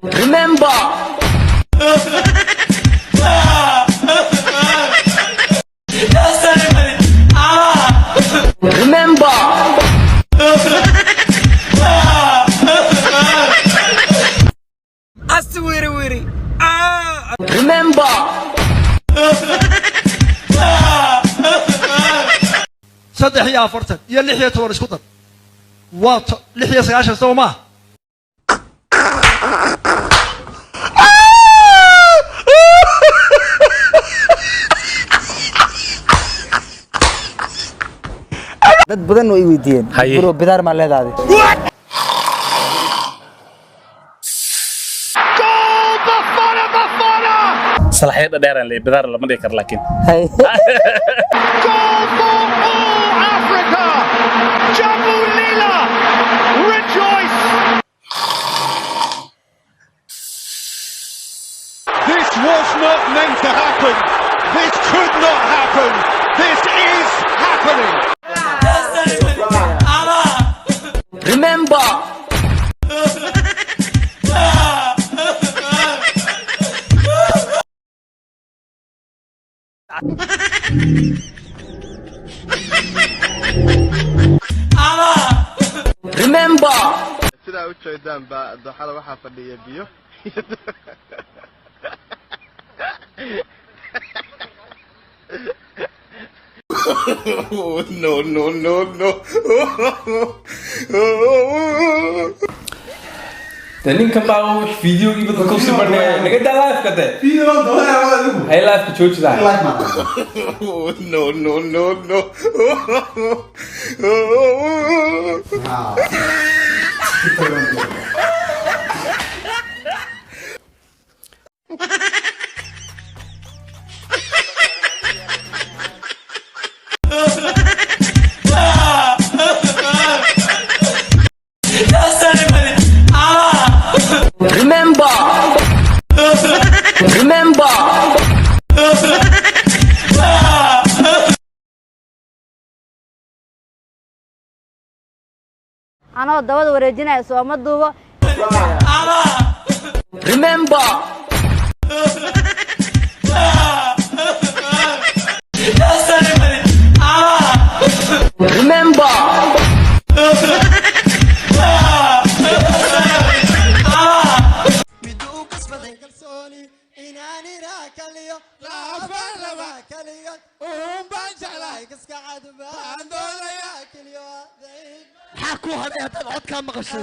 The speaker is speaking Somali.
Remember. Remember. Aswiri wiri. Remember. 43 iyo 16 isku dar, waa 96, soo maaha? Dad badan oo i weydiiyeen: Haye. "Bro, bidaar maa leedahay?" Salaxyo dhadheeraan leeyahay, bidaar lama dhihi karo laakiin. Haye. Goal for all Africa! Jamulila, rejoice! This was not meant to happen. This could not happen. This is happening. Remember. Remember. Sidaa u jeedaan baa dooxada waxaa fadhiya biyo. No, no, no, no. De ninkan baa wax videogii dadka ku sii bandhigaya. Naga daa live-ka de. Hay, live-ka jooji daa. No, no, no, no. Remember. Remember. Anoo dabada wareejinaya sooma duubo. Remember. Remember. Maxaa ku hadhay haddaad codkaa maqashay?